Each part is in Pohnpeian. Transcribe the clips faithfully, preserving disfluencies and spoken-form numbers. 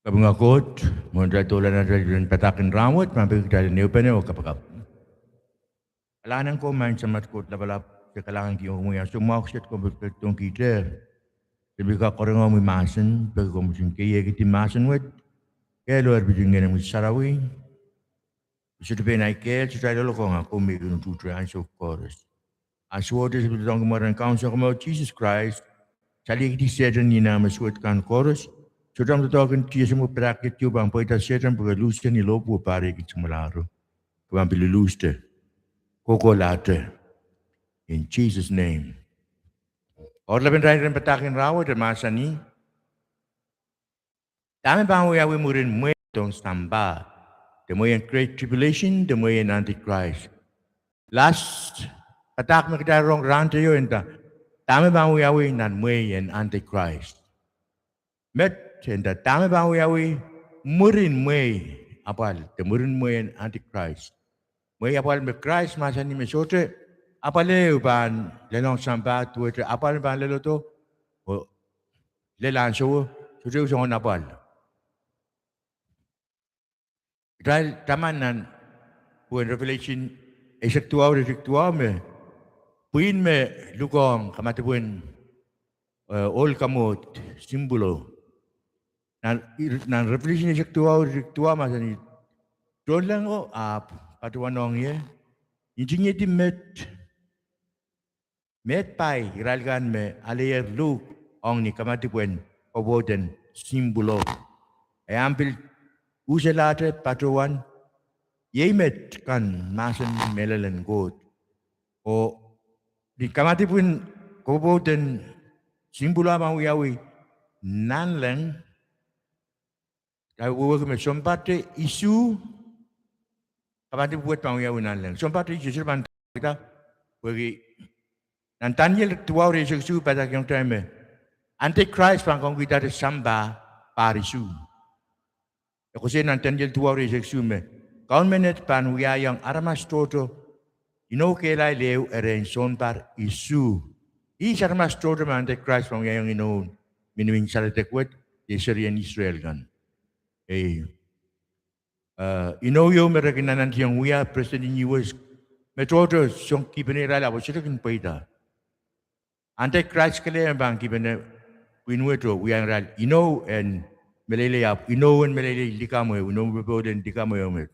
Kapinga Koht, mwohn atail doula nan atail padahk en rahnwet, ma peki kitail en ehupene oh kapakap. Kalahngan ko maing Samat Koht Lapalap, se kalahnganki ong komwi ansou mwahu kiset komw pil pil tongkihte. Se pil kak karonge omwi mahsen, peki komw ketin keiekidi mahsen wet, kehl oh erpit en Ngehnomwi Sarawi. Sohte pein ahi kehl, sohte ahi loalokong, a komwi me kin utuhte ansou koaros. A sohte se pil doadoahngki mwaren Kaun Sounkomour Sises Krais, saliekidi Sehdan ni nah me suwed kan koaros, sohte omw doadoahk en tiesemwe padahk ieu pahn pweida Sehdan pwehki e luhste ni lohpwu oh pahr iei kin samwalahro. Ke pahn pil luhste, kohkohlahte. In Jesus' name. Oaralapen atail iren padahk en rahnwet e mahsanih, dahme pahn wiawi mwurin mweidohng sampah, de mweien Great Tribulation, de mweien Antichrist. Last padahk me kitail rong rahn teio e nda, dahme pahn wiawi nan mweien Antichrist. Met e nda, dahme pahn wiawi mwurin mwehi apwal, de mwurin mweien Antichrist. Mwehi apwal me Krais mahsanih me sohte apwal ehu pahn lelohng sampah, duwehte apwal me pahn leledo oh lel ansowo, sohte ehu soangen apwal. Kitail taman nan pwuhken Revelation eisek duwau, eisek duwau me pwihn me lukohng kamadipwen, eh, ohl kamwohd, simpulo. Nan, nan Revelation eisek duwau, eisek duwau mahsanih, tohnlengo ahpw patohwanohng ie, ntingiedi met, meid pai irail kan me aleier luhk ong ni kamadipwen kopwoud en simpulo. E ahpw pil uselahte patohwan, iei met kan mahsen mehlel en Koht. Oh ni kamadipwen kopwoud en simpulo pahn wiawi nanleng, kitail wehwehki me sounparte isuh kamadipw wet pahn wiawi nanleng. Sounparte isuh, sohte pahn kitail, pwehki nan Daniel duwau rieisek isuh padahkihong kitail me Antichrist pahn kaungkihda sampah pahr isuh. E koasoia nan Daniel duwau rieisek isuh me kaun menet pahn wiahiong aramas tohto inou kehlail ehu erein sounpar isuh. Ihs aramas tohto me Antichrist pahn wiahiong inou, minimin saledek wet, iei serien Israel kan. Ei, eh, inou ieu me re kin nantihong wia president en U S me tohto, soang kihpene irail ahpw sohte kin pweida. Antichrist kelehpw pahn kihpene pwihn wet oh wiahiong irail inou en meleilei, ahpw inou en meleilei likamw ehu, inou popohl en likamw ehu met.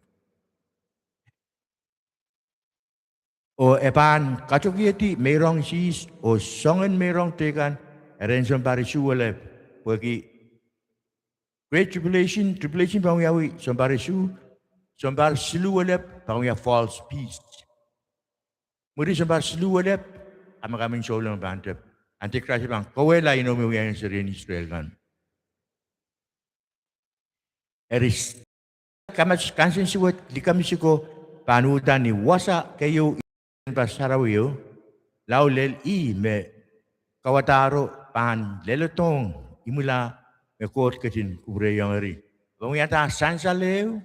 Oh e pahn katokiedi meirong isis oh soangen meirong teikan erein sounpar isuh elep, pwehki Great Tribulation, tribulation pahn wiawi sounpar isuh, sounpar siluh elep pahn wia false peace. Mwurin sounpar siluh elep, kamakamin souleng pahn tep. Antichrist pahn kawehla inou me wiahiong serien Israel kan. Eri, kamas kansensuwed likamw siko pahn uhda ni wasa keieu en Tehnpas Sarawio, lao lel ih me kauwadahro pahn leledohng imwila me Koht ketin kupwurehiong eri. Pahn wiahda sansal ehu,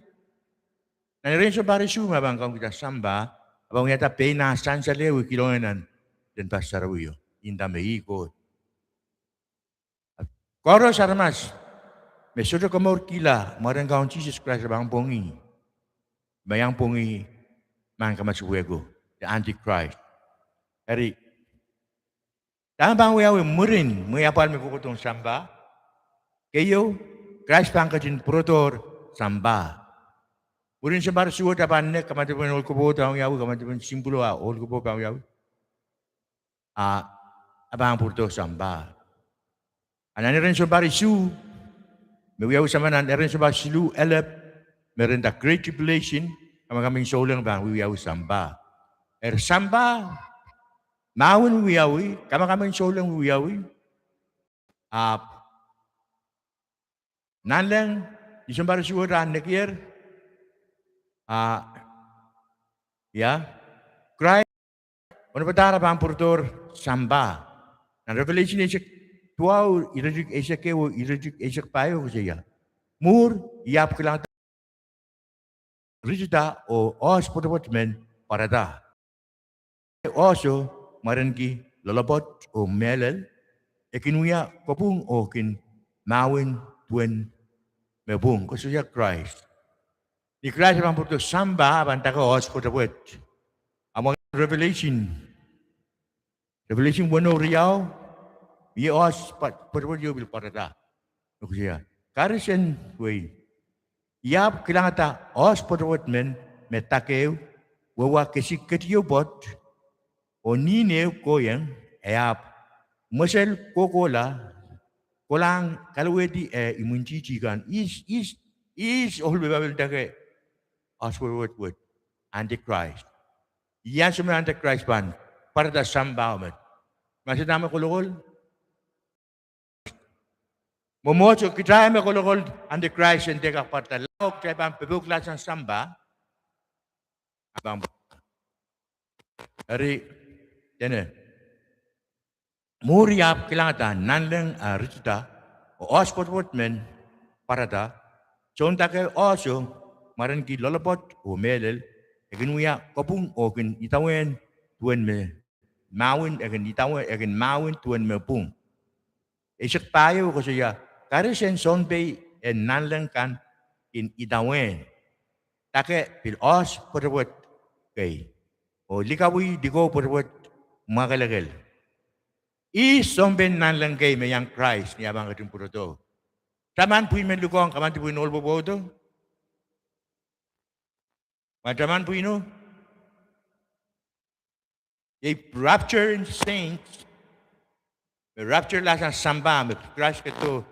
nan erein sounpar isuh me pahn kaungkihda sampah, pahn wiahda pein ah sansal ehu kilongen nan Tehnpas Sarawio, nda me ih Koht. Koaros aramas me sohte komourkihla mwaren Kaun Sises Krais pahn pwongih, me iang pwongih mahn kamasepwehko, the Antichrist. Eri, dahme pahn wiawi mwurin mwehi apwal me kohkohdohng sampah? Keieu, Krais pahn ketin pwurodohr sampah. Mwurin sounpar isuh wet, a pahn nek, kamadipwen ohl kopwoud pahn wiawi, kamadipwen simpulo ah ohl kopwoud pahn wiawi. A, a pahn pwurodo sampah. A nan erein sounpar isuh, me wiawi sampah nan erein sounpar siluh elep, me re nda Great Tribulation, kamakamin souleng pahn wiawi sampah. Eri sampah, mahwen wiawi, kamakamin souleng wiawi, ahpw nanleng, ni sounpar isuh wet a nekier, a, ia, Krais, onopadahr pahn pwurodohr sampah. Nan Revelation eisek duwau, iretikitik eisek ehu, iretikitik eisek pahieu koasoia, mwuhr, I ahpw kilangada ritida oh oahs pwetepwet men pwarada. Oahso mwarenki loalopwoat oh mehlel, e kin wia kopwung oh kin mahwen duwen me pwung, koasoia Krais. Ni Krais pahn pwurodo sampah, pahn dake oahs pwetepwet. Amwail Revelation, Revelation weneu riau, mie oahs pwetepwet ieu pil pwarada. Koasoia, karis en wei, I ahpw kilangada oahs pwetepwet men me dake ehu, wehwehki kesihnei ketieu pwoat, oh nihn ehu kohieng, e ahpw mwesel kohkohla, kolahng kalowehdi eh imwintihti kan, ihs, ihs, ihs ohl me pahn pil dake oahs pwetepwet wet? Antichrist. Iei ansou me Antichrist pahn pwarada sampah met. Ma se dahme kolokol? Mwomwohdiso, kitail me kolokol Antichrist en dehr kak pwarada lao kitail pahn pepeuklahsang sampah. Eri, dene, mwuhr I ahpw kilangada nanleng eh ritida, oh oahs pwetepwet men pwarada. Soun dake oahso, mwarenki loalopwoat oh mehlel, e kin wia kopwung oh kin idawehn duwen me mahwin, e kin idawehn, e kin mahwin duwen me pwung. Eisek pahieu koasoia, karis en sounpei en nanleng kan kin idawehn, dake pil oahs pwetepwet kei, oh likawih likou pwetepwet mwakelekel. Ihs sounpei en nanleng kei me iang Krais ni ah pahn ketin pwurodo? Taman pwihn men lukohng kamadipw en ohl pwopwoud o? Ma taman pwihno? Iei rapture en saints, me rapturelahsang sampah me Krais ketido,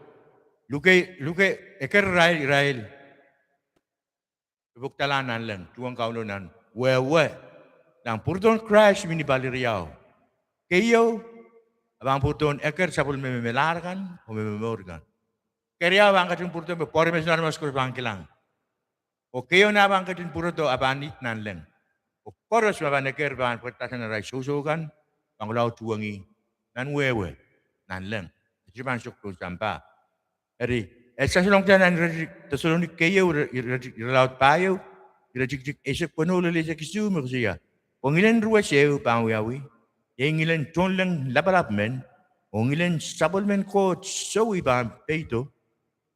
luke, luke eker irail, irail pepwukdahla nanleng, tuhwong Kauno nan wehwe. Nan pwurodohn Krais mi ni pali riau. Keieu, e pahn pwurodohn eker sapwellime me melahr kan oh me momour kan. Keriau, e pahn ketin pwurodo me pwoaremesen aramas koaros pahn kilang. Oh keieu, e pahn ketin pwurodo, e pahn ih nanleng. Oh koaros me pahn eker pahn pwarada sang arail sousou kan, pahn kohla tuhwong ih nan wehwe, nanleng. E sohte pahn sok pohn sampah. Eri, e sansalong kitail nan iretikitik Deselonika keieu, iretikitik, irelaud pahieu, iretikitik eisek weneu lel eisek isuh me koasoia, pwe ngilen ruwes ehu pahn wiawi, iei ngilen tohnleng lapalap men, oh ngilen sapwellimen Koht sowi pahn peido.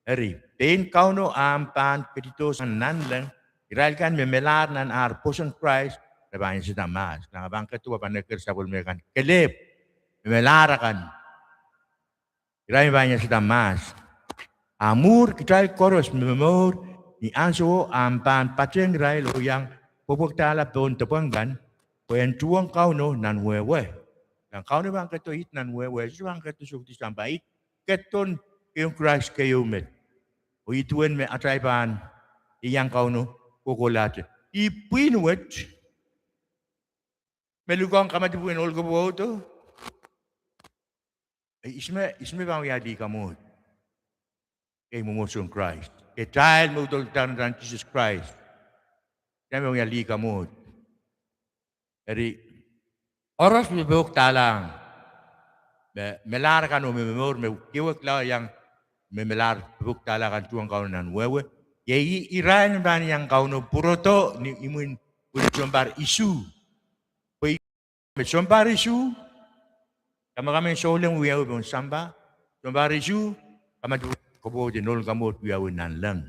Eri, pein Kauno ahpw pahn ketido sang nanleng, irail kan me melahr nan ar pwoson Krais, re pahn iasada mahs. Kilang, e pahn ketido, e pahn eker sapwellime kan kelehpw, me melahr akan, irail me pahn iasada mahs. A mwuhr kitail koaros me momour ni ansouo ahpw pahn patehng irail oh iang pwepwukdahla pohn depweng kan, pwe en tuhwong Kauno nan wehwe. Nan Kauno pahn ketido ih nan wehwe, e sohte pahn ketido sohte sampah, ih ketidohn keieun Krais keieu met. Oh ih duwen me atail pahn iang Kauno kohkohlahte. Ih pwihn wet me lukohng kamadipw en ohl pwopwoudo. Ihs me, ihs me pahn wia lih kamwohd? Ei, mwomwohdisohn Krais. Kitail me uhdahn uhdahn Sises Krais, kitail me wia lih kamwohd. Eri, koaros me pepwukdahlahng, me melahr kan oh me momour, me kihwekla iang me melahr pepwukdahla kan tuhwong Kauno nan wehwe, iei irail me pahn iang Kauno pwurodo ni imwin pwihn sounpar isuh. Pwe me sounpar isuh, kamakamen souleng wiawi pohn sampah. Sounpar isuh, kamadipw en ohl pwopwoud en ohl kamwohd wiawi nanleng.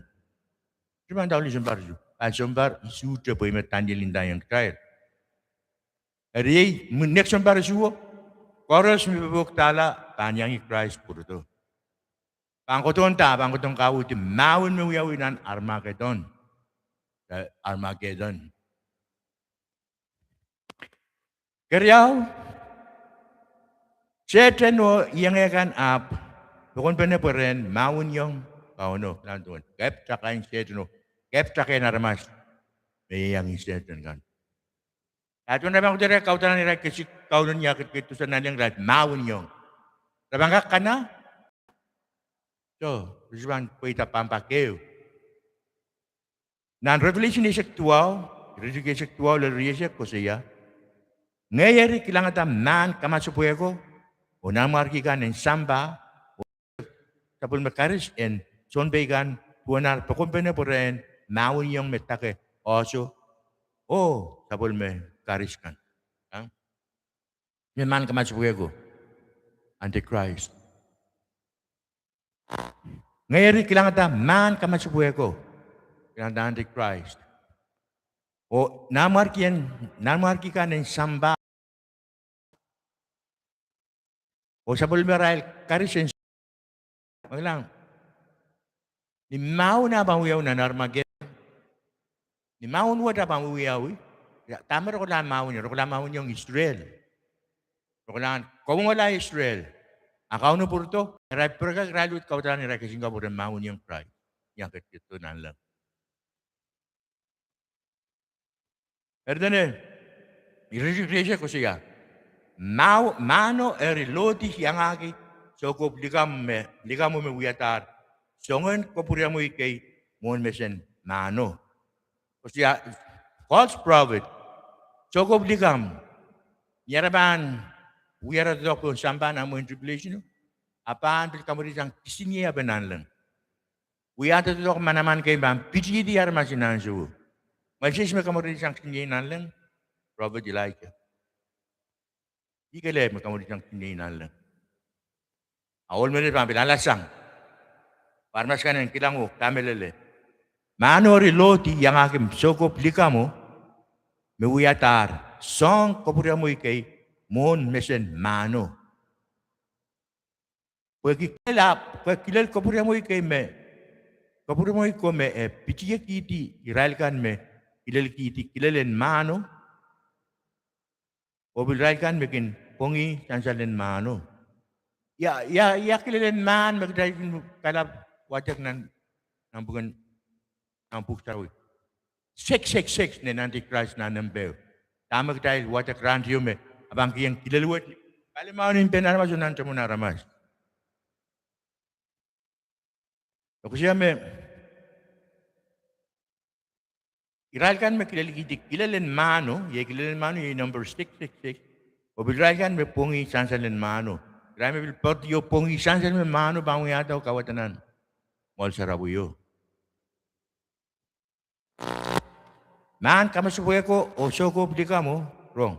Sohte pahn dahlia sounpar isuh, pahn sounpar isuhte pwe ih me Daniel ndaiong kitail. Eri, nek sounpar isuh o, koaros me pepwukdahla pahn iang Krais pwurodo. Pahn kohdohn dah? Pahn kohdohn kauhdi mahwin me wiawi nan Armageddon. Armageddon. Keriau, Sehdan oh ienge kan ahpw pokonpene pwe re en mahweniong Kauno. Keptakai Sehdan oh keptakai aramas me iang Sehdan kan. Dah duwen re pahn kohdo? Re kaudalan irail kesihnei Kauno ni ah ketikihdo sang nanleng, re mahweniong. Re pahn kak kana? Soh, re sohte pahn pweida pahmpak ehu. Nan Revelation eisek duwau, iretikitik eisek duwau lel rieisek koasoia, ngehi eri kilangada mahn kamasepwehko, oh nanmwarki kan en sampah, oh sapwellime karis en sounpei kan, duwen ar pokonpene pwe re en mahweniong me dake oahso oh sapwellime karis kan. Me mahn kamasepwehko, Antichrist. Ngehi eri kilangada mahn kamasepwehko, kilangada antichrist, oh nanmwarki, nanmwarki kan en sampah, oh sapwellimarail karis en, ma kilang, ni mahwen ah pahn wiawi nan Armageddon, ni mahwen wet ah pahn wiawi, dahme rokohla mahwen, rokohla mahweniong Israel. Rokohla kamwongala Israel. A Kauno pwurodo, irail pirekek, irail wet kaudahn irail kesempwal pwe re mahweniong Krais, ni ah ketiket nanleng. Eri dene, iretikitik rieisek koasoia, mahno eri lohdi iangahki soukohp likamw me, likamwo me wiadahr soangen kapwuriamwei kei mwohn mesen mahno. Koasoia, false prophet, soukohp likamw, ni ara pahn wiahda doadoahk pohn sampah nan mwehin tribulation, a pahn pil kamweridsang kisiniei ape nanleng. Wiahda doadoahk manaman kei pahn pitihdi aramas en ansouo. Mwein sehse me kamweridsang kisiniei nanleng, prophet Elijah. Ih kelehpw me kamweridsang kisiniei nanleng. A ohl menet pahn pil alasang, pwe aramas kan en kilang oh kamehlele. Mahno eri lohdi iangahki soukohp likamwo me wiadahr soang kapwuriamwei kei mwohn mesen mahno. Pwehki kilel, pwehki kilel kapwuriamwei kei me, kapwuriamwei ko me e pitihkihdi irail kan me kilelkihdi kilel en mahno, oh pil irail kan me kin pwongih sansal en mahno. Ia, ia, ia kilel en mahn me kitail kin kalap wadek nan, nan pwuhken, nan Pwuhk Sarawi? Six six six, nen antichrist nan nempeo. Dahme kitail wadek rahnteio me, a pahn kihong kilel wet, pali mahwen en pehn aramas oh nan tamwen aramas. Koasoia me irail kan me kilelkihdi kilel en mahno, iei kilel en mahno iei number six six six. Oh pil irail kan me pwongih sansal en mahno. Irail me pil poaridi oh pwongih sansal me mahno pahn wiahda oh kauwada nan mwoahl sarawio. Mahn kamasepwehko oh soukohp likamwo, rong.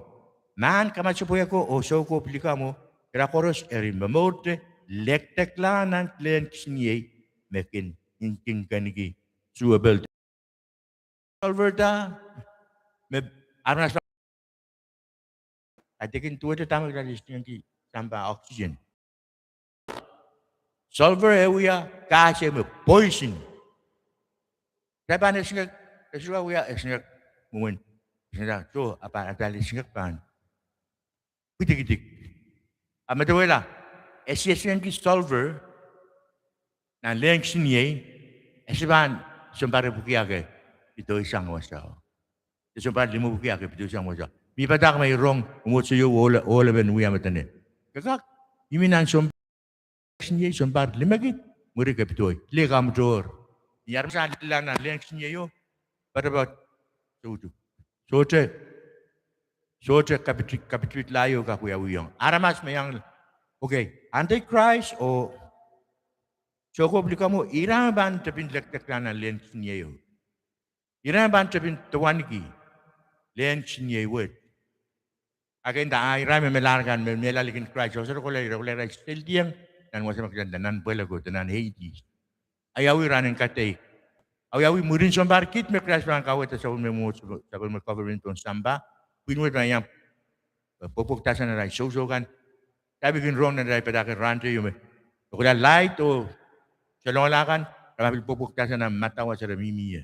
Mahn kamasepwehko oh soukohp likamwo, ira koaros eri momourte lekdekla nan lehn kisiniei me kin ntingkenki suwepel. Sulfur da, me aramas, a dekin duwehte dahme kitail esingek ki sampah, oxygen. Sulfur e wia gas ehu me poison. Kitail pahn esingek, esingek wia esingek mwomwen, esingek soh, a pahn atail esingek pahn pwidikidik. A medewehla, e esingek ki sulfur nan lehn kisiniei, e sohte pahn sounpar epwiki ake pedoisang wasao. E sounpar limepwiki ake pedoisang wasao. Mi padahk me I rong, mwomwohdiso ieu ohl, ohl emen wia me dene, ke kak, I mi nan sounpar kisiniei sounpar limekid, mwuri ke pedoi, lih kamwutohr. Ni aramas lella nan lehn kisiniei o, poatopoat, sohte, sohte kapit, kapitpit laio kak wiawihong. Aramas me iang, okay, antichrist oh soukohp likamwo, ira me pahn tepin lekdekla nan lehn kisiniei o. Ira me pahn tepin doadoahngki lehn kisiniei wet. A ke nda, a ira me melahr kan me mehla likin Krais, oh sohte kohla, ira kohla, ira seldiong nan wasa me kitail nda nan pweleko de nan Hades. A wiawi rahn en kadeik. A wiawi mwurin sounpar kid me Krais pahn kauwada sapwellime mwo, sapwellime government pohn sampah. Pwihn wet pahn iang pwekpwekdahsang nan arail sousou kan. Kitail pil kin rong nan arail padahk en rahnteio me, e kohla light oh salongala kan, re pahn pil pwekpwekdahsang nan madau wasa re mihmi ie.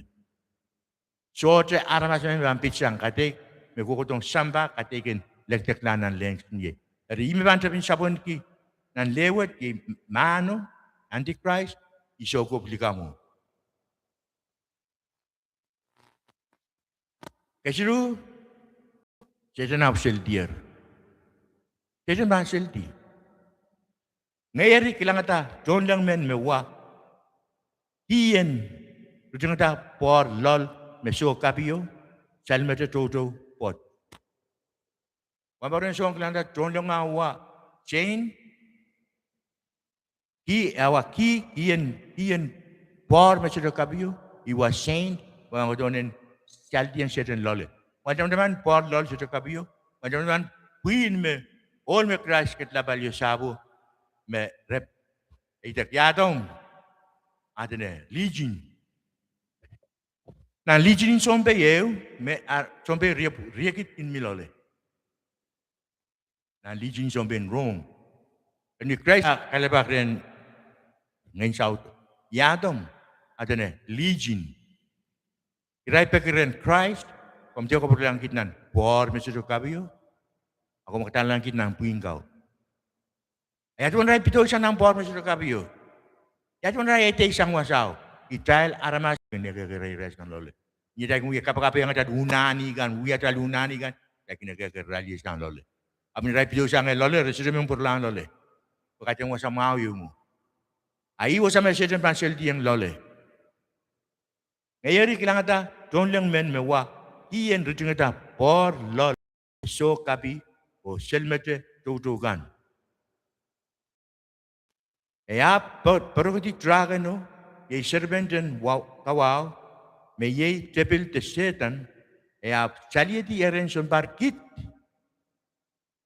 Sohte aramas emen me pahn pitsang kadeik, me kohkohdohng sampah, kadeik en lekdekla nan lehn kisiniei. Eri ih me pahn tepin sapwenki nan leh wet, iei mahno, antichrist, ih soukohp likamwo. Kesiluh, Sehdan ahpw seldier. Sehdan pahn seldi. Ngehi eri kilangada tohnleng men me wa, kihien ritingada pwoahr loal me soh kapio, salimete toutou pwoat. Wa, pahn soang kilangada tohnleng ah wa, chain, kih, e wa kih, kihien, kihien pwoahr me sohte kapio, ih wa chain, wa kohdohn en saldi en Sehdan loale. Wa tamataman pwoahr loal sohte kapio, wa tamataman pwihn me, ohl me Krais ketilap palio sahpwo, me re idek, ia dohng, Adene, legion. Nan legion en sounpei ehu, me, a, sounpei riep-, riekid kin mi loale. Nan legion en sounpei en Rom. Eri Krais a kalelapak rehn ngehn saut. Ia duwen, adene, legion. Irail peki rehn Krais, komw dehr kapwurelahng kid nan pwoahr me sohte kapio, a komw kadaralahng kid nan pwihn kau. Ia duwen irail pidoisang nan pwoahr me sohte kapio? Ia duwen irail edeisang wasao? Kitail aramas kin ekehker irail sang loale. Ni atail kin wia kapakap ong atail unani kan, wia atail unani kan, kitail kin ekehker irail sang loale. Ahpw ni irail pidoisang loale, re sohte men pwuralahng loale. Pwe kaidehn wasa mwahu ieu mwo. A ih wasa me Sehdan pahn selidiong loale. Ngehi eri kilangada tohnleng men me wa, ih en ritingada pwoahr loal, soh kapi, oh selmete toutou kan. E ahpw po-, poarokedi drakono, iei serpent en wa-, kawahu, me iei tepil de Sehdan, e ahpw saliedi erein sounpar kid.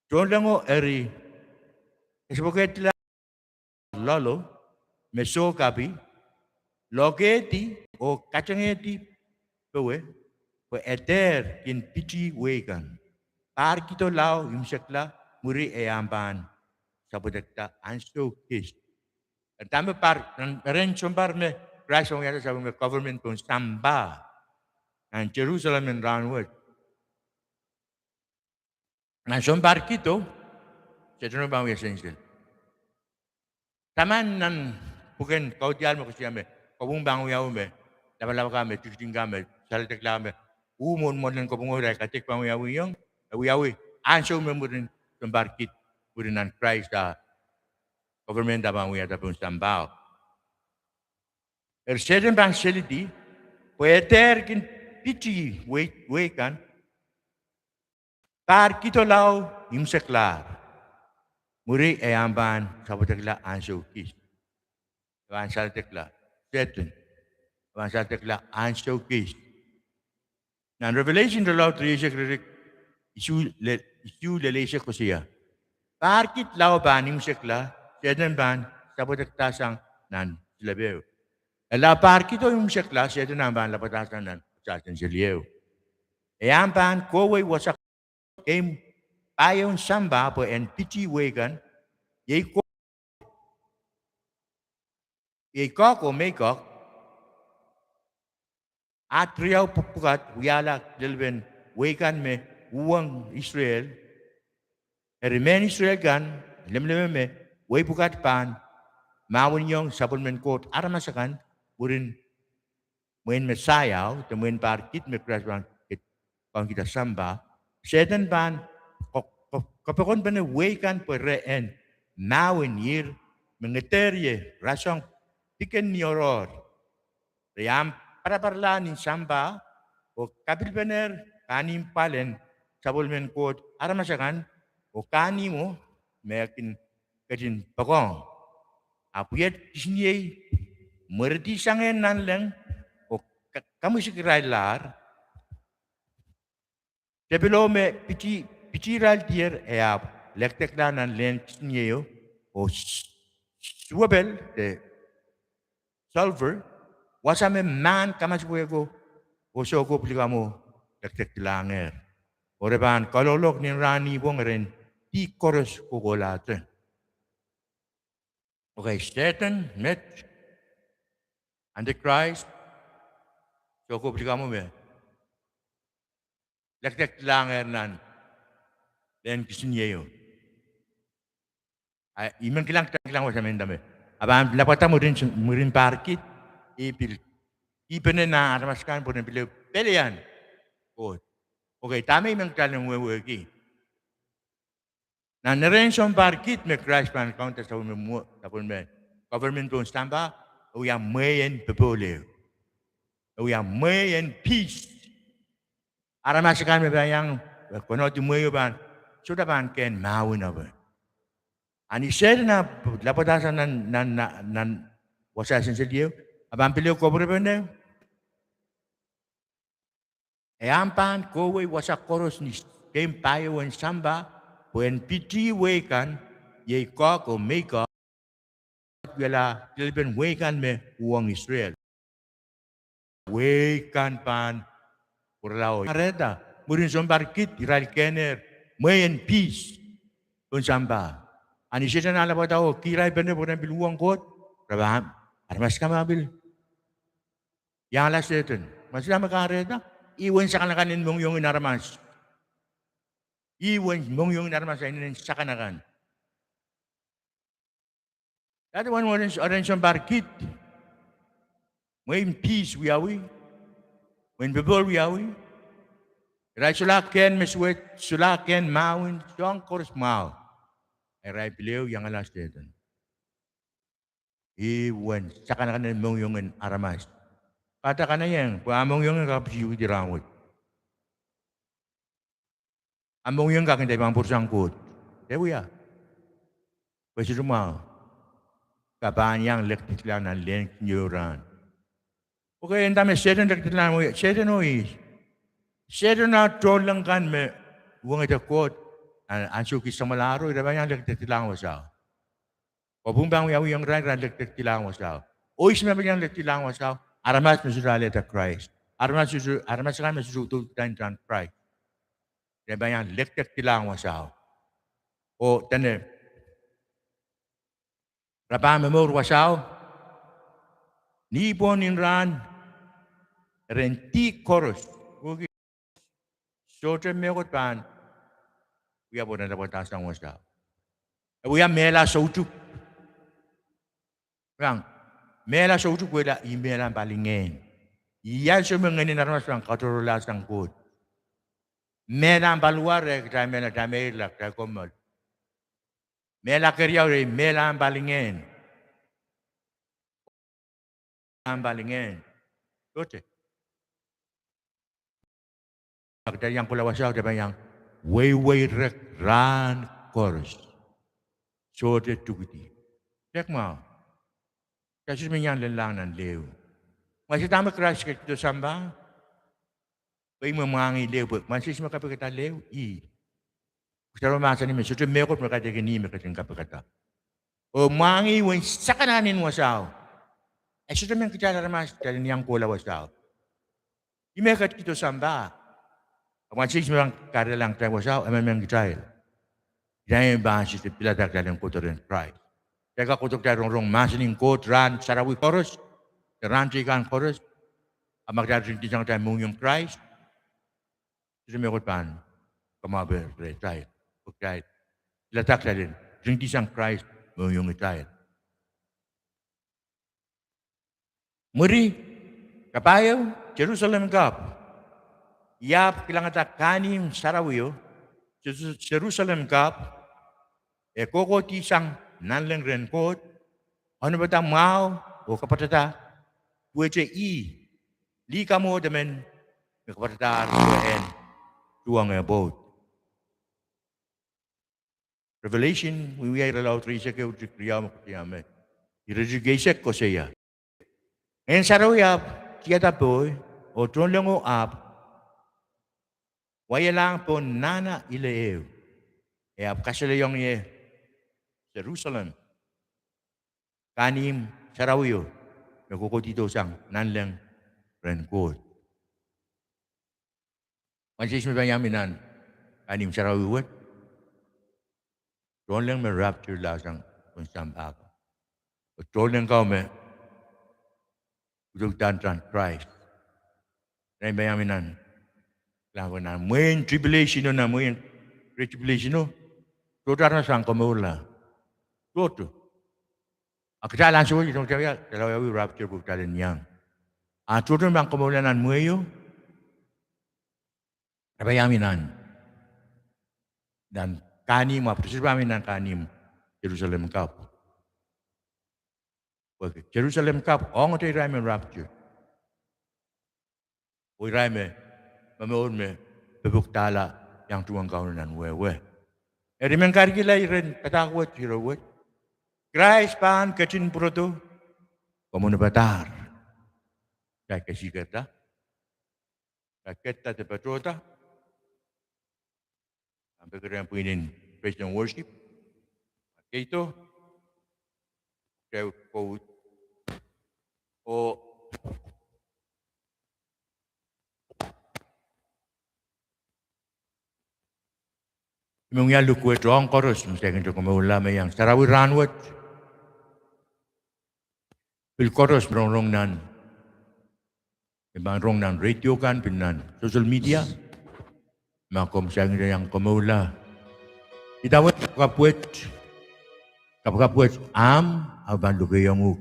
Tohnlengo eri, e sopwekehdi loalo, me soh kapi, lokehdi oh katengehdi powe, pwe e dehr kin pitih wehi kan. Pahr kido lao imwisekla, mwuri e ahpw pahn sapwedekda ansou kis. Dahme pahr, nan erein sounpar me Krais wiahda sapwellime government pohn sampah nan Jerusalem en rahnwet. Nan sounpar kido, Sehdano pahn wia sensel. Taman nan pwuken Kaudiahl me koasoia me, kopwung pahn wiawi me, lapalap kan me, tikitik kan me, saledekla me, uh mwohn mwoalen kopwungo irail kadeik pahn wiawiong, e wiawi ansou me mwurin sounpar kid, mwurin nan Krais a government a pahn wiahda pohn sampah. Eri Sehdan pahn selidi, pwe e dehr kin pitih wehi, wehi kan, pahr kido lao imwiseklahr. Mwuri e ahpw pahn sapwedekla ansou kis. E pahn saledekla, Sehdan. E pahn saledekla ansou kis. Nan Revelation irelaud rieisek, iretikitik isuh lel, isuh lel eisek koasoia, pahr kid lao pahn imwisekla, Sehdan pahn sapwedekdahsang nan silepe ehu. Eri lao pahr kido imwisekla, Sehdan ahpw pahn lapwadahsang nan wasa sensel ehu. E ahpw pahn kohwei wasa keimw pahieun sampah pwe en pitih wehi kan, iei ko-, iei Gog oh Magog, at riau pw-, pwukat wiahla lelepen wehi kan me uhwong Israel. Eri mehn Israel kan lemeleme me wehi pwukat pahn mahweniong sapwellimen Koht aramas akan, mwurin mwein Mesaiao, de mwein pahr kid me Krais pahn ke-, pahn kihda sampah, Sehdan pahn ko-, ko-, kopokonpene wehi kan pwe re en mahwen ihr, me ngeder ie rasehng piken ni oaroahr. Re ahpw paraparala nin sampah, oh kapilpenehr kahnimw pwal en sapwellimen Koht aramas akan, oh kahnimwo me kin ketin poakohng. Ahpw wia kisiniei mweredi sang nanleng, oh ka-, kamwisekirail lahr. Tepilo me pitih, pitih irail dier e ahpw lekdekla nan lehn kisiniei, oh s-, suwepel de sulfur, wasa me mahn kamasepwehko oh soukohp likamwo lekdekdalahngehr. Oh re pahn kalokolok nin rahn ipwong erein dih koaros kohkohlahte. Okay, Sehdan met, Antichrist, soukohp likamwo me lekdekdalahngehr nan lehn kisiniei. A, I men kilang, kilang wasa me nda me, a pahn lapwada mwurin, mwurin pahr kid, e pil, e pene nan aramas akan pwe ren pil pelian Koht. Okay, dahme I men kitail en wehwehki? Nan erein sounpar kid me Krais pahn kaunda sapwellime mwo-, sapwellime government pohn sampah, e wia mwehi en popohl ehu. E wia mwehi en peace. Aramas akan me pahn iang, e, konehdi mwehi o pahn, sohte pahn kehn mahwen ape. A ni Sehdan ahpw lapwadahsang nan, nan, nan, nan wasa sensel ehu, a pahn pil ehu koapworopene, e ahpw pahn kohwei wasa koaros ni keimw pahieu en sampah, pwe en pitih wehi kan, iei Gog oh Magog, wiahla kilelpen wehi kan me uhwong Israel. Wehi kan pahn pwurala oh kahrehda, mwurin sounpar kid irail kehnehr mwehi en peace pohn sampah. A ni Sehdan lapwada oh kihrail pene pwe ren pil uhwong Koht, re pahn, aramas kan pahn pil iangala Sehdan. Ma sohte me kahrehda, ih uwen sakanakan en mohngiong en aramas. Ih uwen mohngiong en aramas, inenen sakanakan. Ia duwen, duwen sounpar kid, mwein peace wiawi, mwein popohl wiawi, irail solahr kehn me suwed, solahr kehn mahwin, soahng koaros mwahu. Irail pil ehu iangala Sehdan. Ih uwen sakanakan en mohngiong en aramas. Kahrehda ke iang, pwe ah mohngiong en kak pisiukidi rahnwet. Ah mohngiong kak nda I pahn pwurasang Koht. De wia, pwe sohte mwahu. Ke pahn iang lekdekdlahng nan lehn kin ieu rahn. Okay, nda me Sehdan lekdekdlahng, Sehdan oh ih, Sehdan ah tohnleng kan me uhwongehte Koht, ansou kis samwalahro, ira pahn iang lekdekdlahng wasao. Kopwung pahn wiawihong irail, irail lekdekdlahng wasao. Oh ihs me pahn iang lekdekdlahng wasao? Aramas me sohte alehda Krais. Aramas, aramas akan me sohte udoudkihda ntahn Krais, ira pahn iang lekdekdlahng wasao. Oh dene, re pahn momour wasao. Ni pohn nin rahn, ren dih koaros. Sohte mehkot pahn wia pwe ren lapwadahsang wasao. E wia mehla soutuk. Iang, mehla soutuk wehla ih mehla palingehn. Ih ansou me ngehnin aramas pahn katohrohlahsang Koht. Mehla paliwar, e kitail mehla, kitail meirla, kitail kommoal. Mehla keriau, ih mehla palingehn. Mehla palingehn. Sohte. A kitail iang kohla wasao, kitail pahn iang weiweirek rahn koaros. Sohte tukidi. Dek mwahu. Kitail sohte men iang lellahng nan lehu. Mwahu se dahme Krais ketikihdo sampah. Pwe ih me mwahngih lehu, pwe mwahu se ihs me kapikada lehu? Ih. Kitail mahsanih me sohte mehkot me kaidehkin ih me ketin kapikada. Oh mwahngih uwen sakanakan en wasao. E sohte men kitail aramas, kitail en iang kohla wasao. Ih me ketikihdo sampah. A mwahu se ihs me pahn kahrehla kitail wasao, emen men kitail. Kitail pahn sehse pilada kitail en kohdo rehn Krais. Kitail kak kohdo kitail rongorong mahsen en Koht rahn sarawi koaros, de rahn teikan koaros. A ma kitail ringdihsang kitail mohngiong Krais, sohte mehkot pahn kamwahupe rehtail. Pwe kitail pilada kitail en ringdihsang Krais mohngiongitail. Mwuri, kapai ehu, Jerusalem Kapw. I ahpw kilangada kahnimw sarawio, Jesu-, Jerusalem Kapw, e kohkohdihsang nanleng rehn Koht, kaunopada mwahu oh kapwatada duwehte ih, lihkamwohd emen me kapwatadahr duwen tuhwong eh pwoud. Revelation, wiewia irelaud rieisek ehu, ire riau me koasoia me, ire rieisek koasoia: Ngehn Sarawi ahpw tiada pohi, oh tohnlengo ahpw waialahng pohn nahna ile ehu. E ahpw kasalehiong ie Jerusalem, kahnimw sarawio me kohkohdihdosang nanleng rehn Koht. Mwahu se ihs me pahn iang mi nan kahnimw sarawi wet? Tohnleng me rapturelahsang pohn sampah ko. Oh tohnleng ko me udoudahn Krais. Irail pahn iang mi nan, kilang, nan mwehin tribulation o, nan mwehin Great Tribulation o, tohto aramas pahn komourla. Tohto. A kitail ansou wet, kitail wiawi rapture pwe kitail en iang. A tohto me pahn komourla nan mwehio, re pahn iang mi nan, nan kahnimw, ahpw re sohte pahn mi nan kahnimw Jerusalem Kapw. Pwehki Jerusalem Kapw ongete irail me rapture, oh irail me momour me pepukdahla iang tuhwong Kauno nan wehwe. Eri I men kairkihla iren padahk wet, ire wet: Krais pahn ketin pwurodo, kamwunopadahr. Kitail kesikerda. Kitail ketiket de patohda. Ahpw peki rehn pwihn en praise and worship. Keido. Kitail koud. Oh, I men wia lukwet ong koaros me saikinte komourla me iang sarawi rahnwet. Pil koaros me rongorong nan, e pahn rong nan radio kan, pil nan social media. Ma komw saikinte iang komourla, idawehn kapwet, kapakap wet ahmw, ahpw pahn lukehiong uhk,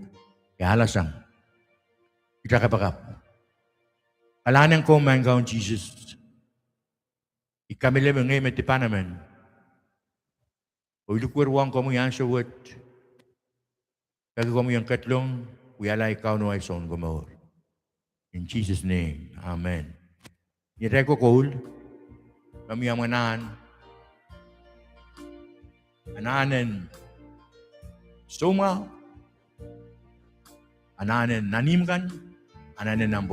e alasang. Kita kapakap. Kalahngan ong komw Maing Kaun Sises. I kamehlele me ngehi me dipan emen, oh I lukweriong komwi ansou wet. Peki komwi en ketlong wiahla ahi Kaun oh ahi Sounkomour. In Jesus' name, amen. Ni atail kokoul, ma mie anahn, anahn en soumwahu, anahn en nan ihmw kan, anahn en nan